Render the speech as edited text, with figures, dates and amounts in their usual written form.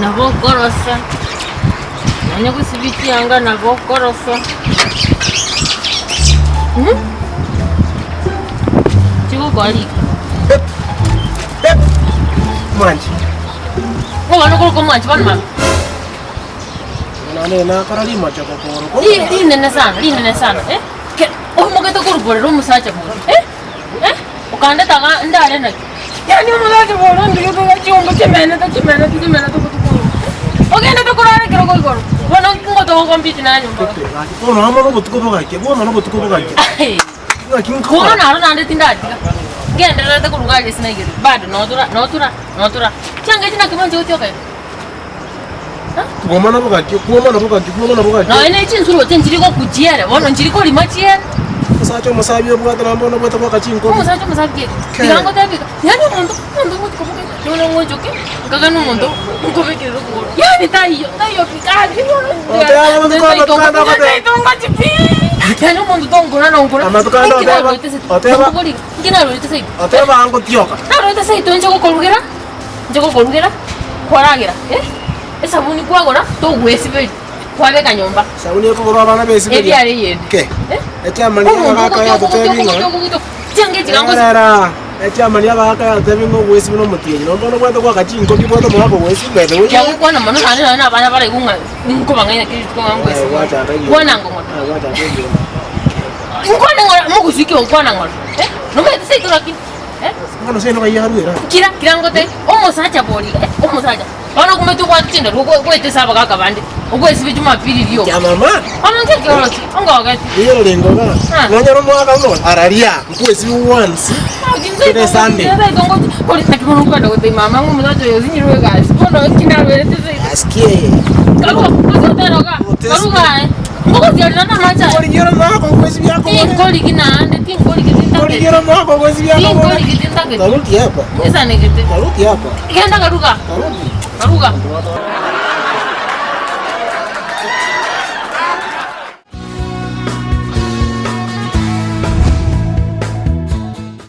Nabo okorosa, nonya gosibia chianga nabo okorosa. Chigokoa riko. Pep! Pep! Mwanchi. Omwana okorokwa omwanchi bono mama. Nane nakora rimocho gokoro. Ri- Rinene sana, rinene sana. Eh? Ke- Oimogete korwa borere omosacha bori. Eh? Eh? Okandeta iga ndare naki? Yaani omosacha bori ondigete iga chiombe chimenete chimenete chimenete obotuko obwo. Ogendete korara ekerogo igoro. Bono ngotoka gokompete naye nyomba iga. Bono amo nobotuko bogakia, bono nobotuko bogakia. Ng'aki Bono nkokora? naro naende tindatiga. Ngendererete koruga aria ase naigete. Bado notora notora notora. Chianga echi naki mwanche gotioka iga? Kwoma nobogaki, kwoma nobogaki, kwoma nobogaki. Nonya ne chinsuru roche nchiri gokuchiere, bono nchiri korima chiere. Omosacha omosabi obwate naende bono obwate goaka chinkobi. Omosacha omosabi ki? Tiga ngotebi iga, yaani omonto, omonto ogochi koboka iga, bono ng'onchoke, nkaga nomonto nkobekerera okogoro. Yaani taiyo, taiyo pi gaki bono Oteba amatuko ande Ntaito oteba. ntaito ngochi pi. Yaani omonto tonkora nonkora. Amatuko ande Inki oteba, narwete seito? oteba. Nkobori iga, inki narwete seito? Oteba ngotioka. Narwete seito inche gokorugera. Inche gokorugera, kwaragera, eh, esabuni kwagora togwesiberia, kwabeka nyomba. Esabuni ekogorwa abana besiberia. Ebiara eyende. Ke. Eh? Echama nigo Omonto abagaka ogotia, yatotebi ogotia, ng'a ogotia, ogotia, chianga echi iga ngosi- Rera, echama nigo abagaka yatotebi ng'a ogwesibia na omotienyi. Nonya bono obwate goaka chinkobi obwate omogaka ogwesibia by the way. Kiagokwana mono naende nonye na abana baraigwe ng'a nkobang'aina kera rituko ng'a ngwesibia. Gwachaka ebioma. Kwana ng'ora. Ah, gwachaka ebioma. Nkwane ng'ora, mogosukia gokwana ng'ora. Eh, nomanyete seito lakini. Bono seino ng'ai arwera? Kira, kira ngote, omosacha bori, eh, omosacha. Bono okumete obwate chindaru, ogo- ogoeta ase abagaka bande, ogwesibia Jumapili rioka. Kia mama. Bono nki ekeoroki, ongogete. Nigo orenge iga. Ah. Nonyore omwaka buna oyo, araria, nkwesibia once. Kera Sunday. Naki bono nkwenda gotebia mama ng'a omosacha oyo osinyirwe egasi, bono nki narwerete seito. Asikie. Karua, gose otera igaa, karua igaa aye. Nkogosiarera namache aya. Nkorigia omwaka ogwesibia akobore. Tinkorigi naende, tinkorigi tintageti. Nkorigia omwaka ogwesibia akobore.